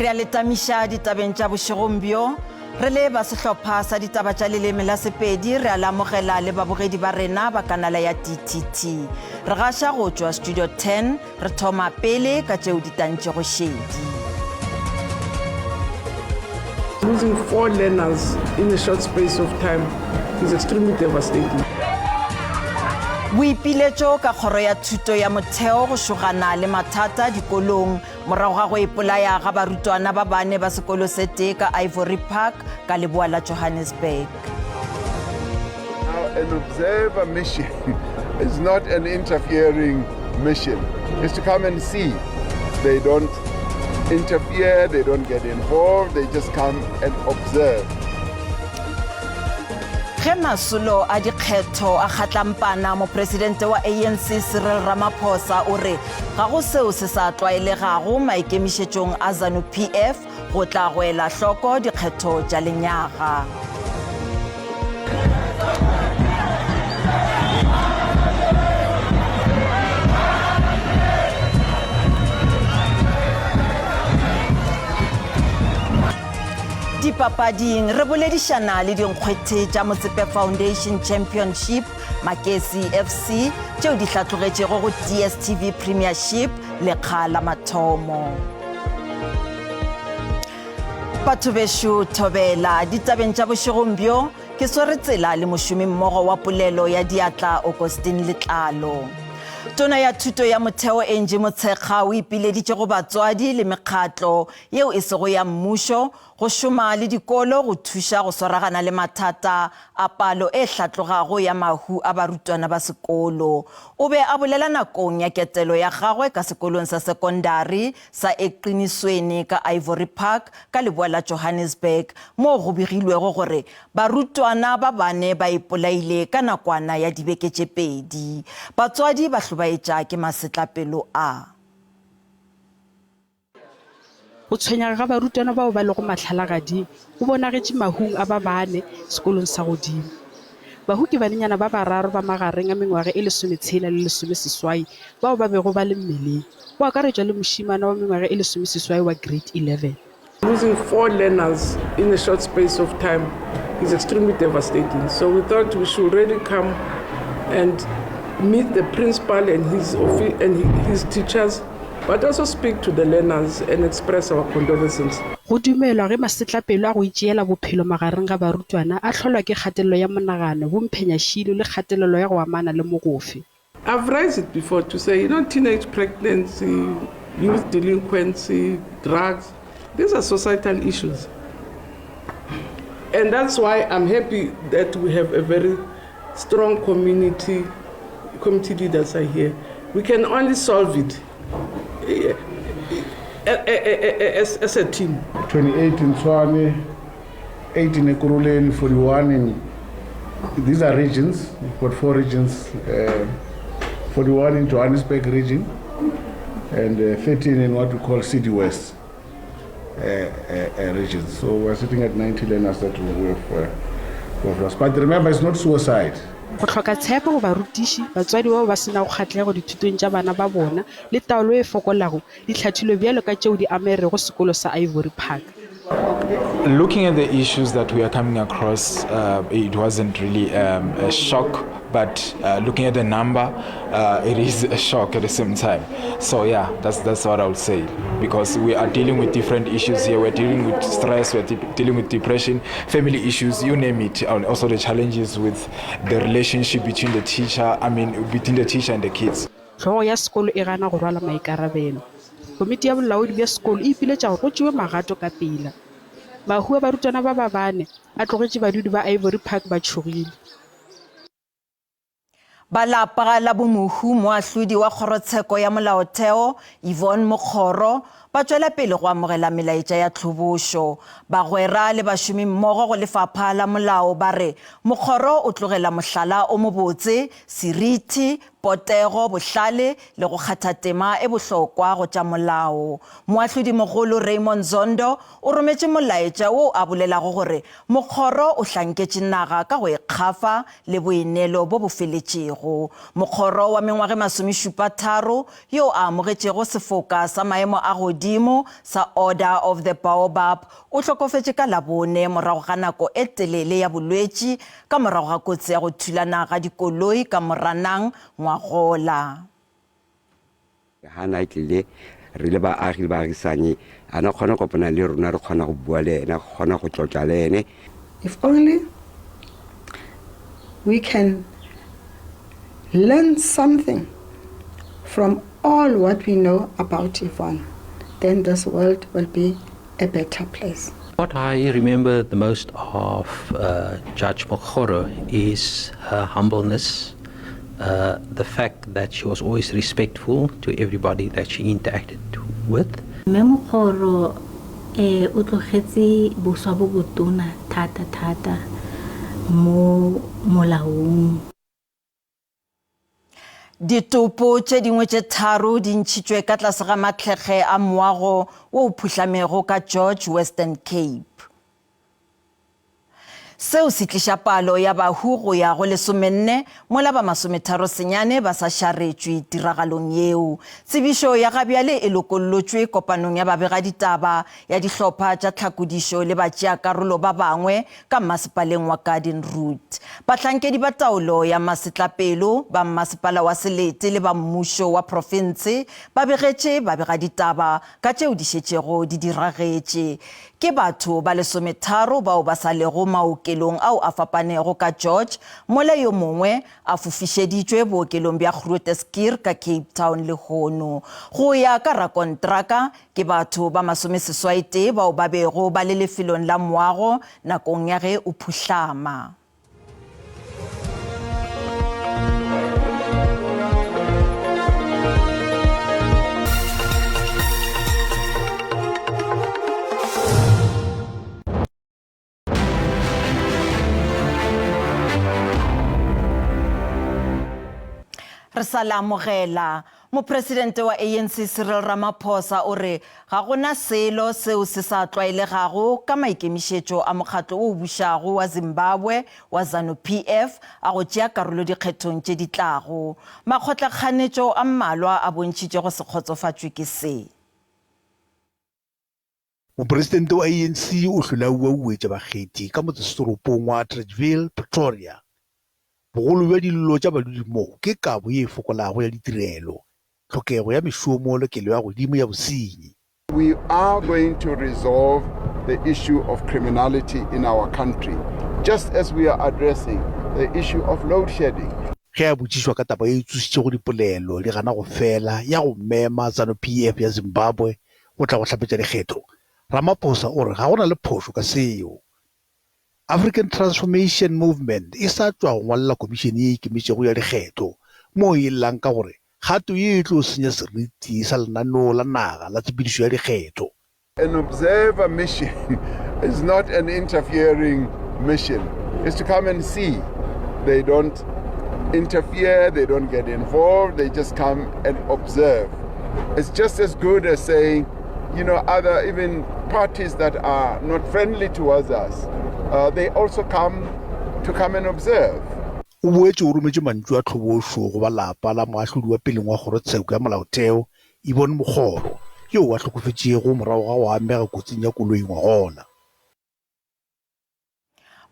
Re a le tamiša ditabeng tša bošegong bjo. Re le ba sehlopha sa ditaba tša leleme la Sepedi re a le amogela le babogedi ba rena ba kanala ya TTT. Re gaša go tšwa Studio 10, re thoma pele ka tšeo di tantšego šedi. Losing four learners in a short space of time is extremely devastating. Boipiletšo ka Kgoro ya Thuto ya Motheo go šogana le mathata dikolong morago ga go ipolaya ga barutwana ba bane ba sekolo se tee ka Ivory Park ka leboa la Johannesburg. Now, an observer mission is not an interfering mission. It's to come and see. They don't interfere, they don't get involved, they just come and observe. Ge masolo a dikgetho a kgatlampana, mopresidente wa ANC Cyril Ramaphosa o re ga go seo se sa tlwaelegago maikemišetšong a Zanu-PF go tla go ela hloko dikgetho tša lenyaga. Dipapading re boledišana le dinkgwethe tša Motsepe Foundation Championship Makesi FC tšeo di hlatlogetšego go DStv Premiership lekga la mathomo. Batho bešo thobela ditabeng tša bošegong bjo ke swere tsela le mošomimmogo wa polelo ya diatla Augustine Letlalo. Tona ya thuto ya motheo Angie Motshekga o ipileditše go batswadi le mekgatlo yeo e sego ya mmušo go šoma le dikolo go thuša go swaragana le mathata a palo e hlatlogago ya mahu a barutwana ba sekolo. O be a bolela nakong ya ketelo ya gagwe ka sekolong sa sekondari sa Eqinisweni ka Ivory Park ka leboa la Johannesburg moo go begilwego gore barutwana ba bane ba ipolaile ka nakwana ya dibeke tše pedi. Batswadi ba hlobaetša ke masetlapelo a. Go tshwenyega ga barutwana bao ba lego mahlalagading go bonagetše mahung a ba bane sekolong sa godimo. Bahu ke banenyana ba bararo ba magareng a mengwaga e lesometshela le lesomeseswai bao ba bego ba le mmeleng, go akaretšwa le mošemane wa mengwaga e lesomeseswai wa Grade 11. Losing four learners in a short space of time is extremely devastating. So we thought we should really come and meet the principal and his, and his teachers but also speak to the learners and express our condolences. Go dumelwa ge masetlapelo a go itšeela bophelo magareng ga barutwana a hlolwa ke kgatelelo ya monagano, bomphenyašilo le kgatelelo ya go amana le mogofe. I've raised it before to say, you know, teenage pregnancy, youth delinquency, drugs, these are societal issues. And that's why I'm happy that we have a very strong community, community leaders are here. We can only solve it eh, eh, eh, as, as a team. 28 in Tshwane, 8 in Ekurhuleni, 41 in, these are regions, we've got four regions, uh, 41 in Johannesburg region, and uh, 13 in what we call City West uh, uh, uh region. So we're sitting at 90 learners that we have, uh, we have lost. But remember, it's not suicide. Go hloka tshepo go barutiši, batswadi bao ba se nago kgahlego dithutong tša bana ba bona le taolo e fokolago di hlathilwe bjalo ka tšeo di amerego sekolo sa Ivory Park. Looking at the issues that we are coming across, uh, it wasn't really um, a shock, but uh, looking at the number, uh, it is a shock at the same time. So yeah, that's that's what I would say because we are dealing with different issues here. We're dealing with stress, we're de dealing with depression, family issues, you name it. And also the challenges with the relationship between the teacher, I mean, between the teacher and the kids. Hlogo ya sekolo e gana go rwala maikarabelo. Komiti ya bolaodi bja sekolo e ipiletša gore go tšewe magato ka pela. Mahu a barutwana ba ba bane a tlogetše badudi ba Ivory Park ba tšhogile. Ba lapa la bomohu moahlodi wa kgorotsheko ya molaotheo Yvonne Mokgoro ba tšwela pele go amogela melaetša ya tlhobošo. Bagwera le bašomimmogo go lefapha la molao ba re Mokgoro o tlogela mohlala o mobotse, seriti, potego, bohlale le go kgatha tema e bohlokwa go tša molao. Moahlodimogolo Raymond Zondo o rometše molaetša wo a bolelago gore Mokgoro o hlanketše naga ka go ikgafa le boineelo bo bo feletšego. Mokgoro wa mengwage masomešupa-tharo yo a amogetšego sefoka sa maemo a godimo. godimo sa Order of the Baobab o hlokofetše ka Labone morago ga nako e telele ya bolwetši ka morago ga kotsi ya go thulana ga dikoloi ka Moranang ngwagola. Ga na tlile re le baagi le baagisanyi, a na kgona go kopana le rona, re kgona go bua le ene, kgona go tlotla le ene. If only we can learn something from all what we know about Yvonne, then this world will be a better place. What I remember the most of uh, Judge Mokgoro is her humbleness, uh, the fact that she was always respectful to everybody that she interacted with. Mme Mokgoro eh, o tlogetse boswa bo botona thata thata mo molaong. Ditopo tše dingwe tše tharo di ntšhitšwe ka tlase ga matlhekge a moago wo o phuhlamego ka George, Western Cape. Seo se tliša palo ya bahu go ya go lesomenne mola ba masometharo senyane ba sa šaretšwe tiragalong yeo. Tsebišo ya gabjale e lokollotšwe kopanong ya babegaditaba ya dihlopha tša tlhakodišo le batšeakarolo ba bangwe ka mmasepaleng wa Garden Route. Bahlankedi ba taolo ya masetlapelo ba mmasepala wa selete le ba mmušo wa profense ba begetše babegaditaba ka tšeo di šetšego di diragetše. Ke batho ba lesometharo bao ba sa lego maokelong ao a fapanego ka George, mola yo mongwe a fofišeditšwe bookelong bja Groote Schuur ka Cape Town lehono. Go ya ka rakontraka, Ke batho ba masomeseswaitee bao ba bego ba le lefelong la moago nakong ya ge o phuhlama. Re sa le amogela. Mopresidente wa ANC Cyril Ramaphosa o re ga go na selo seo se sa tlwaelegago ka maikemišetšo a mokgatlo o bušago wa Zimbabwe wa Zanu-PF a go tšea karolo dikgethong tše di tlago. Makgotlakganetšo a mmalwa a bontšhitše go se kgotsofatšwe ke se. Mopresidente wa ANC o hlwele a uauetša bakgethi ka motsesetoropong wa Atteridgeville, Pretoria. Bogolo bja dillo tša badudi moo ke kabo ye e fokolago ya ditirelo, tlhokego ya mešomo le kelo ya godimo ya bosenyi. We are going to resolve the issue of criminality in our country, just as we are addressing the issue of load shedding. Ge a botšišwa ka taba ye e tsošitšego dipolelo di gana go fela ya go mema Zanu-PF ya Zimbabwe go tla go hlapetša dikgetho, Ramaphosa o re ga go na le phošo ka seo. African Transformation Movement e sa tšwa go ngwalela Komišene ye e Ikemetšego ya Dikgetho moo e llang ka gore kgato ye e tlo senya seriti sa lenaneo la naga la tshepedišo ya dikgetho. An observer mission is not an interfering mission. It's to come and see. They don't interfere, they don't get involved, they just come and observe. It's just as good as saying, you know, other even parties that are not friendly towards us, uh, they also come to come and observe. O boetše o rometše mantšu a tlhobošo go ba lapa la moahlodi wa peleng wa kgorotsheko ya molaotheo Yvonne Mokgoro, yoo a hlokofetšego morago ga go amega kotsing ya koloi ngwagola.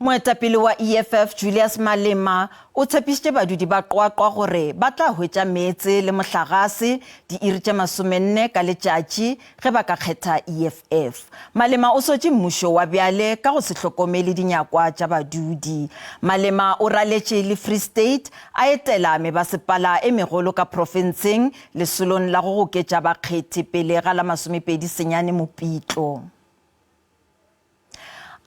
Moetapele wa EFF Julius Malema o tshepišitše badudi ba Qwaqwa gore ba tla hwetša meetse le mohlagase diiri tše masomenne ka letšatši ge ba ka kgetha EFF. Malema o sotše mmušo wa bjale ka go se hlokomele dinyakwa tša badudi. Malema o raletše le Free State a etela mebasepala e megolo ka profenseng lesolong la go goketša bakgethi pele ga la masomepedi senyane Mopitlo.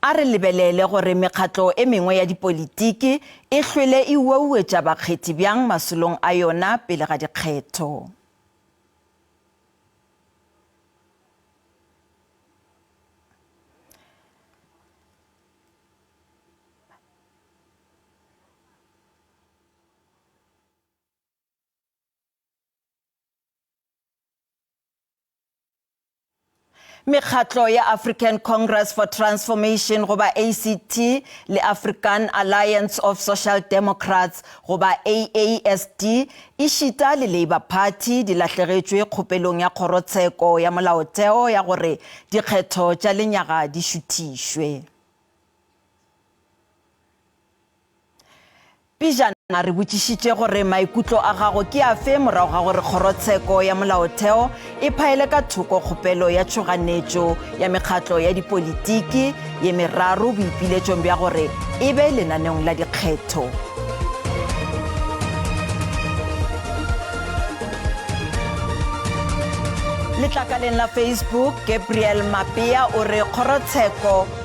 A re lebelele gore mekgatlo e mengwe ya dipolitiki e hlwele e uauetša bakgethi bjang masolong a yona pele ga dikgetho. Mekgatlo ya African Congress for Transformation goba ACT le African Alliance of Social Democrats goba AASD ešita le Labour Party di lahlegetšwe kgopelong ya Kgorotsheko ya Molaotheo ya gore dikgetho tša lenyaga di šuthišwe. Pejana re botšišitše gore maikutlo a gago ke afe morago ga gore Kgorotsheko ya Molaotheo e phaele ka thoko kgopelo ya tšhoganetšo ya mekgatlo ya dipolitiki ye meraro boipiletšong bja gore e be lenaneong la dikgetho. Letlakaleng la Facebook, Gabriel Mapea o re Kgorotsheko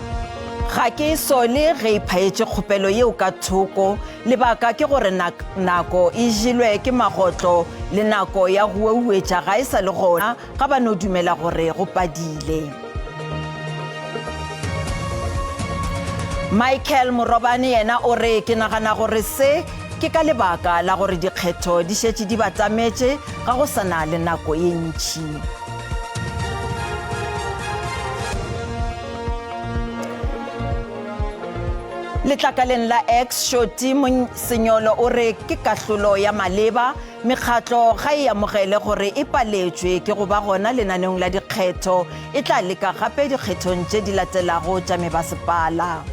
Ga ke e sole ge e phaetše kgopelo yeo ka thoko. Lebaka ke gore nako e jelwe ke magotlo le nako ya go uetša ga e sa le gona ga ba no dumela gore go padile. Michael Morobane yena o re ke nagana gore se ke ka lebaka la gore dikgetho di šetše di batametše ga go sa na le nako ye ntši. Letlakaleng la X, Shoti Senyolo o re ke kahlolo ya maleba, mekgatlo ga e amogele gore e paletšwe ke go ba gona lenaneong la dikgetho, e tla leka gape dikgethong tše di latelago tša mebasepala.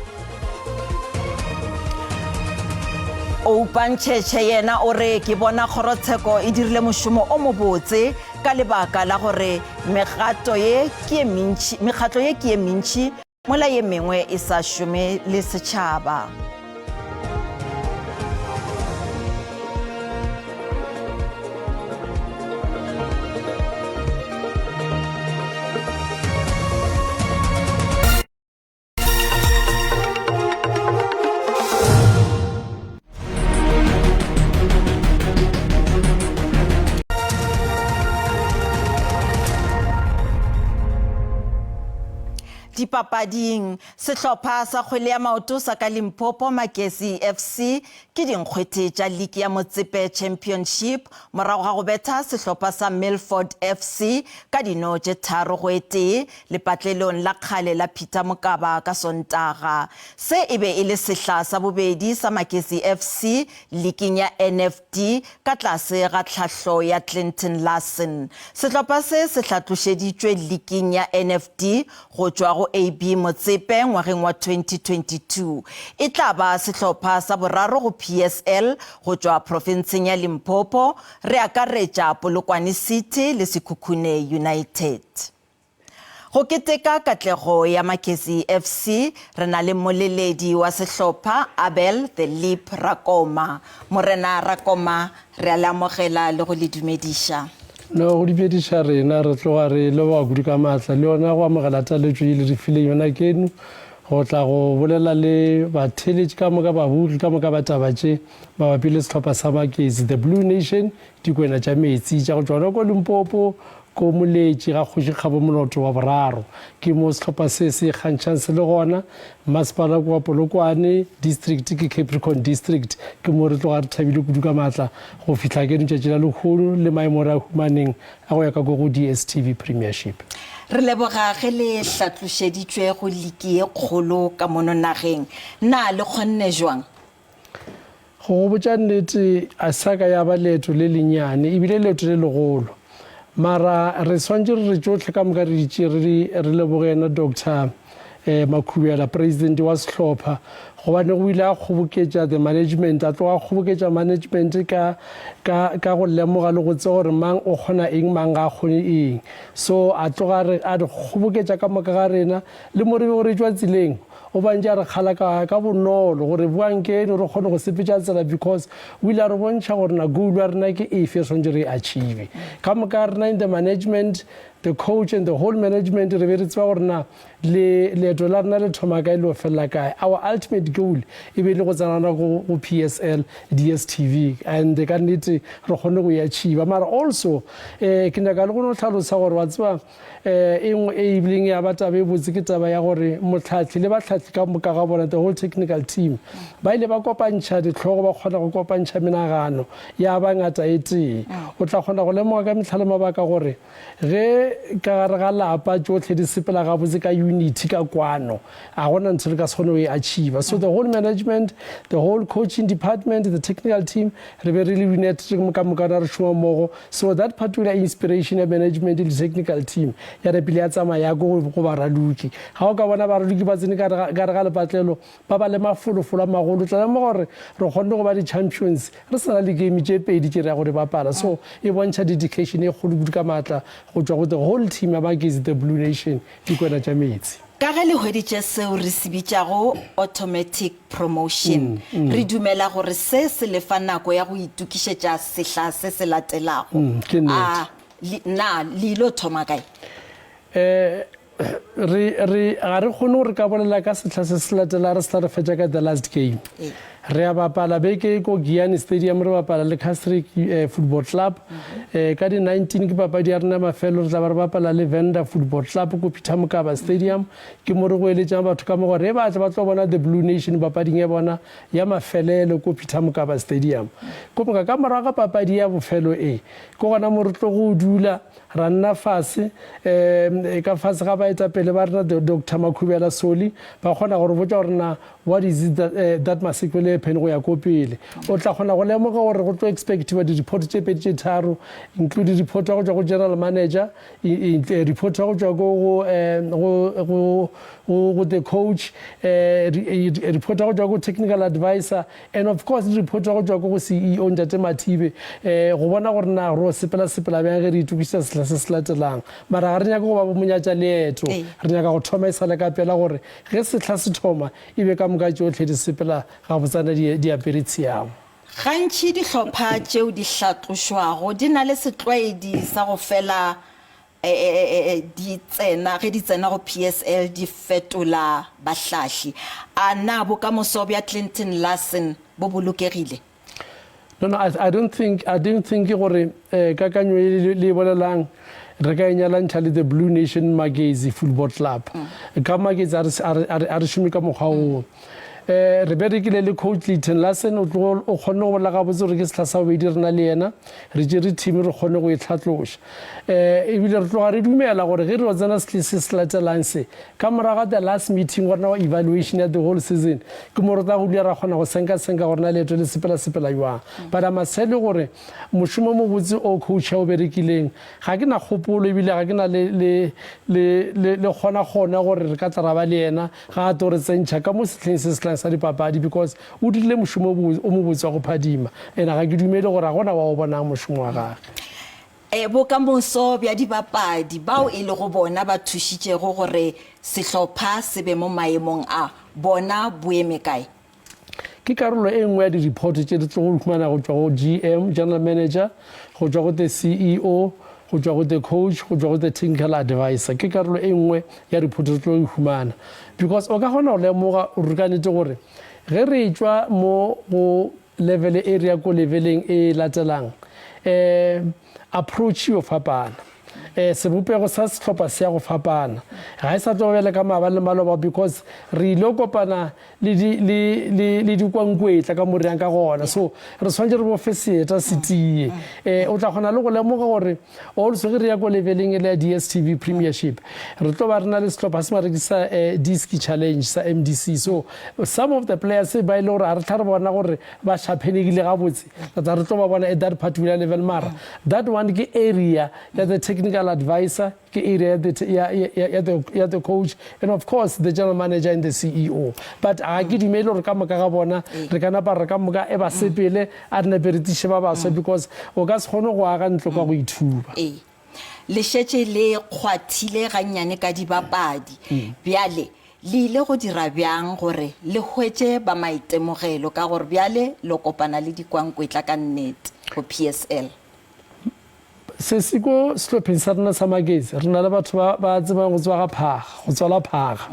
Oupa Ntšhetšhe yena o re ke bona kgorotsheko e dirile mošomo o mobotse Ka lebaka la gore megato ye ke ye mentši, mekgatlo ye ke ye mentši mola ye mengwe e sa šome le setšhaba. Dipapading, sehlopha sa kgwele ya maoto sa ka Limpopo Magesi FC ke dinkgwete tša liki ya Motsepe Championship morago ga go betha sehlopha sa Milford FC ka dino tše 3 go e tee lepatlelong la kgale la Peter Mokaba ka Sontaga. Se e be e le sehla sa bobedi sa Magesi FC liking ya NFD ka tlase ga tlhahlo ya Clinton Larsen. Sehlopha se se hlatlošeditšwe liking ya NFD go tšwa go AB Motsepe ngwageng wa 2022. E tla ba sehlopha sa boraro go PSL go tšwa profenseng ya Limpopo, re akaretša Polokwane City le Sekhukhune United. Go keteka katlego ya Magesi FC, re na le mmoleledi wa sehlopha, Abel The Leap Rakoma. Morena Rakoma, re a le amogela le go le dumediša. No, go dumediša rena, re tloga re leboga kudu ka maatla le yona go amogela taletšo ye le re fileng yona keno go tla go bolela le batheeletši ka moka, babogi ka moka ba taba tše mabapi le sehlopha sa Magesi, The Blue Nation, Dikwena tša metsi tša go tšwa gona ko Limpopo, ko Moletši ga Kgoši Kgabo Moloto wa boraro. Ke mo sehlopha se se ikgantšhang se le gona. Mmasepala ke wa Polokwane, district ke Capricorn District. Ke mo re tloga re thabile kudu ka maatla go fihla keno tšatši la lehono le maemo re a humaneng a go ya ka ko go DStv Premiership. Re leboga ge le hlatlošeditšwe go liki ye kgolo ka mono nageng. Na le kgonne jwang? Go go botša nnete, a sa ka ya ba leeto le lennyane, e bile leeto le legolo. Mara re swanetše re re tšohle ka moka re di tšee re di re leboge yena Doctor eh, Makhubela, president wa sehlopha, gobane o ile a kgoboketša the management, a tloga a kgoboketša management ka, ka, ka go lemoga le go tseba gore mang o kgona eng, mang ga a kgone eng. So a tloga a re, a re kgoboketša ka moka ga rena, le mo re bego re tšwa tseleng, O ba ntše a re kgala ka, ka bonolo gore boang keno re kgone go sepetša tsela because o ile a re bontšha gore na goal ya rena ke efe re swanetše re e achieve. Ka moka rena in the management, the coach and the whole management re be re tseba gore na le, leeto la rena le thoma kae le yo felela kae. Our ultimate goal e be e le go tsena gona go, go PSL, DSTV and ka nnete re kgonne go e achieve. Mara also eh, ke nyaka le go no hlalosa gore wa tseba E nngwe e ibileng ya ba taba e botse ke taba ya gore mohlahli le bahlahli ka moka ga bona, the whole technical team, ba ile ba kopantšha dihlogo, ba kgona go kopantšha menagano ya ba ngata e tee. O tla kgona go lemoga ka mehla le mabaka gore ge. Ge ka gare ga lapa tšohle di sepela gabotse ka unity, ka kwano, ga gona ntho re ka se kgone go e achiever. So the whole management, the whole coaching department, the technical team, re be re le united ka moka re šoma mmogo. So that particular inspiration ya management le technical team ya napile ya tsamaya ya ko go baraloki. Ga o ka bona baraloki ba tsene ka gare ga lepatlelo ba ba le mafolofolo a magolo, o tla lemoga gore re kgonne go ba di-champions re sa na le game tše pedi tše re ya go di bapala. So e bontšha dedication e kgolo kudu ka maatla go tšwa go the whole team ya Magezi the Blue Nation, Dikwena tša Meetse. Ka ge le hweditše seo re se bitšago automatic promotion, re dumela gore se se le fa nako ya go itokišetša sehla se se latelago. Ke nnete. A le, na le ilo thoma kae? Eh, re, re, ga re kgone gore ka bolela ka sehla se se latelago re se tla re fetša ka the last game. Re a bapala beke e ko Giyani Stadium re bapala le Casric eh, Football Club. Eh, ka di 19 ke papadi ya rena ya mafelo re tla ba re bapala le Venda Football Club ko Peter Mokaba Stadium. Ke mo re go eletšang batho ka mo gore e ba tle ba tlo bona The Blue Nation papading ya bona ya mafelelo ko Peter Mokaba Stadium. Ko moka ka morago ga papadi ya bofelo e ke gona mo re tlo go dula ra nna fase um ka fase ga baetapele ba rena Doctor Makhubela Soli ba kgona go re botša gore na What is it that, uh, that must equally happen go ya ko pele? O tla kgona go lemoga gore go tlo expectiwa di-report tše pedi tše tharo, including report ya go tšwa go general manager, eh, report ya go tšwa ko go, eh, go, go, go, go the coach, eh, report ya go tšwa go technical advisor, and of course report ya go tšwa ko go CEO Ntate Mathibe, eh, go bona gore na ro sepela sepela bjang ge re itokiša sehla se se latelang. Mara ga re nyake go ba bo monyatša leeto, re nyaka go thoma e sa le ka pela gore Ge sehla se thoma, e be ka moka tšohle di sepela gabotsana di, di apere tshiamo. Gantši dihlopha tšeo di hlatlošwago di na le setlwaedi sa go fela di tsena, ge di tsena go PSL di fetola bahlahli. A na bokamoso bja Clinton Larsen bo bolokegile? No, no, I, I don't think, I don't think gore eh, kakanyo e le e bolelang re ka e nyalantšha le the Blue Nation Magezi Football Club. Mm. Ka Magezi a re šome ka mokgwa oo. Eh, re berekile le coach Leighton Larsen o tlogo o kgonne go bolela gabotse gore ke sehla sa bobedi re na le yena re tšere team re kgone go e tlhatloša um ebile re tloga re dumela gore ge re yo tsena sehle se se latelang se Ka morago ga the last meeting gorena wa evaluation ya the whole season ke mo re tla go dula ra kgona go senka-senka gore na leeto le sepela-sepela jwang. But I must tell you gore mošomo o mobotse o coach a o berekileng ga ke na kgopolo ebile ga ke na le le le le le kgona-kgona gore re ka tla ra ba le yena ga a tlo re tsentšha ka mo sehleng se se tlang sa dipapadi because o dirile mošomo o mobotse wa go phadima and ga ke dumele gore ga gona wa o bonang mošomo wa gage. E, bokamoso bja dibapadi bao e lego bona ba thušitšego gore sehlopha se be mo maemong a, bona bo eme kae? Ke karolo e nngwe ya di-report tše re tlogo humana go tšwa go GM, General Manager, go tšwa go the CEO, go tšwa go the coach, go tšwa go the technical advisor. Ke karolo e nngwe ya report re tlo e humana because o ka kgona go lemoga ruri ka nnete gore ge re etšwa mo go Level e re ya ko leveleng e latelang, um approach yo fapana. Um sebopego sa sehlopha se ya go fapana. Ga e sa tlo bjale ka maabane le maloba because re ile kopana le di, le, le, le dikwankwetla ka mo re yang ka gona. So re swanetše re bofe seeta se tie. Um o tla kgona le go lemoga gore Also ge re ya ko leveleng e le ya DStv Premiership, re tlo ba re na le sehlopha se ba re ke sa eh, Diski Challenge sa MDC. So some of the players ba e le gore ga re tlha re bona gore ba šaphenegile gabotse, re tla re tlo ba bona at that particular level. Mara that one ke area ya the technical advisor, ke area ya the, ya, ya, ya, the, ya the coach and of course the general manager and the CEO. But ga ke dumele gore ka moka ga bona re ka napa re ka moka e ba sepele A re nape re tliše ba baswa because o ka se kgone go aga ntlo ka go ithuba. Ee. Le šetše le kgwathile gannyane ka dibapadi. Bjale le ile go dira bjang gore le hwetše ba maitemogelo ka gore bjale lo kopana le dikwankwetla ka nnete go PSL? Sesi ko sehlopheng sa rena sa Magezi re na le batho ba ba tsebang go tswa ga phaga, go tswala phaga.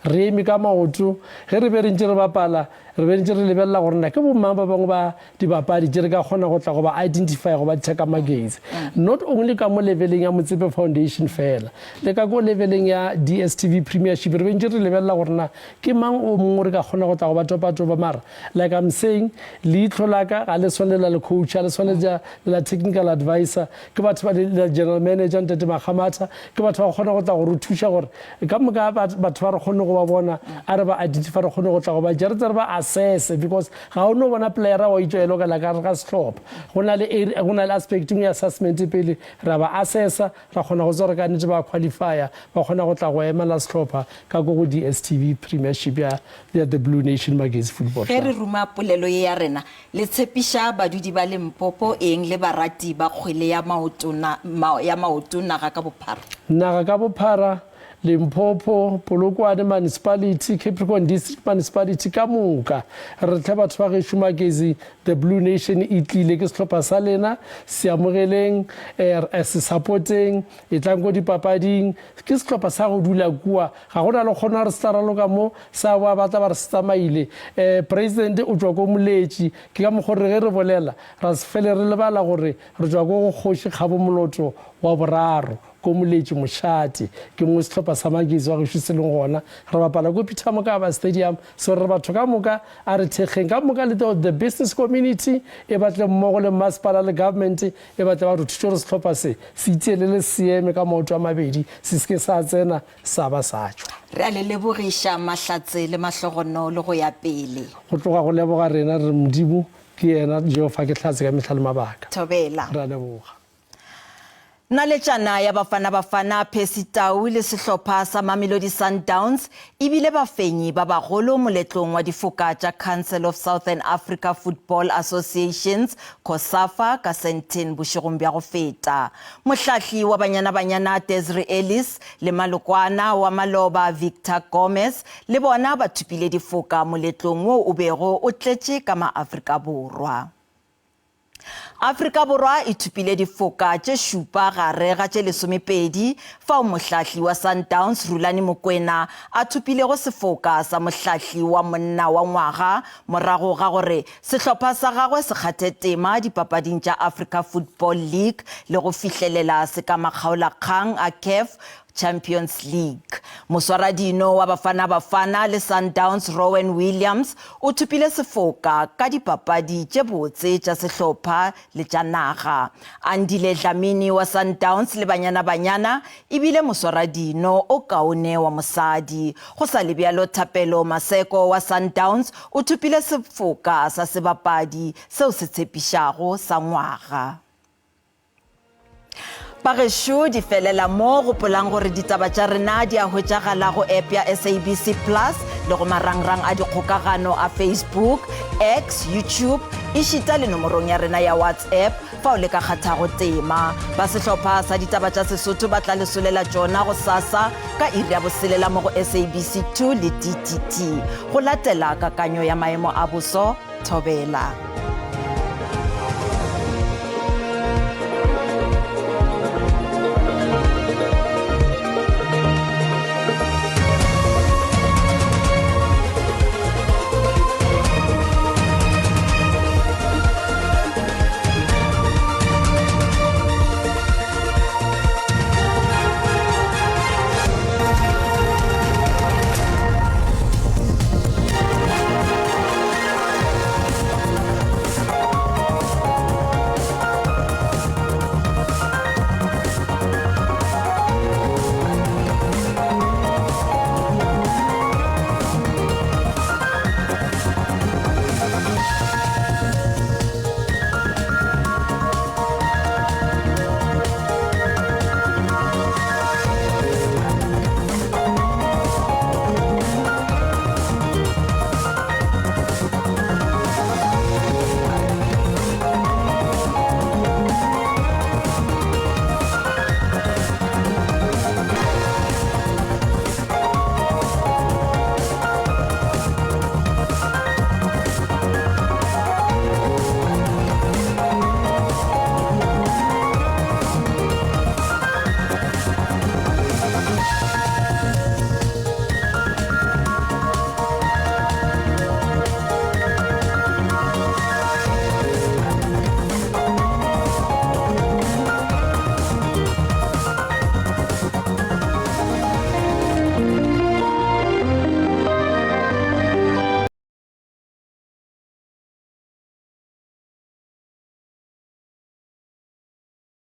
Re eme ka maoto ge re be re ntše re bapala. Re be ntše re lebelela gore na ke bomang ba bangwe ba dibapadi tše re ka kgona go tla go ba identify go ba theka Magezi. Not only ka mo leveleng ya Motsepe Foundation fela, le ka ko leveleng ya DSTV Premiership re be ntše re lebelela gore na ke mang o mongwe re ka kgona go tla go ba topatopa. Mara like I'm saying, leihlo la ka ga le swane le la le coach, ga le swane le la technical advisor, ke batho ba le la general manager Ntate Makgamatha, ke batho ba go kgona go tla go re thuša gore ka moka batho ba re kgone go ba bona, a re ba identify re kgone go tla go ba tšea re tse re ba assess because ga o no bona playera wa itšwa e lokela ka gare ga sehlopha. Go na le go na le aspect engwe ya assessment pele ra ba assessa ra kgona go tseba gore ka nnete ba qualifya ba kgona go tla go emela sehlopha ka ko go DStv Premiership ya ya The Blue Nation Magesi Football Ge re Club. ruma polelo ye ya rena, le tshepiša badudi ba Limpopo eng le barati ba kgwele ya maoto na, ma, ya maoto naga ka bophara? Naga ka bophara, Limpopo, Polokwane Municipality, Capricorn District Municipality ka moka. Re hle batho ba gešo Magezi, The Blue Nation e tlile, ke sehlopha sa lena, se amogeleng, eh, se supporteng, etlang ko dipapading. Ke sehlopha sa go dula kua, ga go na le kgono ya gore se tla raloka mo, sa boa ba tla ba re se tsamaile. Eh, President o tšwa ko Moletši, ke ka mokgo re ge re bolela, ra se fele re lebala gore re tšwa ko go Kgoši Kgabo Moloto wa boraro. Ko Moletši mošate, ke mo sehlopha sa Magesi wa gešo se leng gona. Re bapala ko Peter Mokaba Stadium. So re re batho ka moka a re thekgeng ka moka le the business community e batle mmogo le masepala le government e batle ba re thuše gore sehlopha se se itielele se eme ka maoto a mabedi se se ke sa tsena sa ba sa tšwa. Re a le lebogiša mahlatse le mahlogonolo go ya pele. Go tloga go leboga rena re re Modimo ke yena Jehofa ke hlatse ka mehla le mabaka. Thobela. Re a leboga. Naletšana ya Bafana Bafana Percy Tau le sehlopha sa Mamelodi Sundowns e bile bafenyi ba bagolo moletlong wa difoka tša Council of Southern Africa Football Associations, COSAFA, ka Sandton bošegong bja go feta. Mohlahli wa Banyana Banyana Desiree Ellis le malokwana wa maloba Victor Gomes le bona ba thopile difoka moletlong wo o bego o tletše ka maAfrika Borwa. Afrika Borwa e thopile difoka tše šupa gare ga tše lesomepedi, fao mohlahli wa Sundowns Rulani Mokwena a thopilego sefoka sa mohlahli wa monna wa ngwaga morago ga gore sehlopha sa gagwe se kgathe tema dipapading tša Africa Football League le go fihlelela sekamakgaolakgang a Caf Champions League. Moswaradino wa Bafana Bafana le Sundowns Rowan Williams o thopile sefoka ka dipapadi tše botse tša sehlopha le tša naga. Andile Dlamini wa Sundowns le Banyana Banyana e bile moswaradino o kaone wa mosadi. Go sa le bjalo Thapelo Maseko wa Sundowns o thopile sefoka sa sebapadi seo se tshepišago sa ngwaga. Bagešo di felela mo, gopolang gore ditaba tša rena di a hwetšagala go app ya SABC Plus le go marangrang a dikgokagano a Facebook, X, YouTube ešita le nomorong ya rena ya WhatsApp fao le ka kgathago tema. Ba sehlopha sa ditaba tša Sesotho ba tla le solela tšona gosasa ka iri ya boselela mo go SABC 2 le DTT. Go latela kakanyo ya maemo a boso, thobela.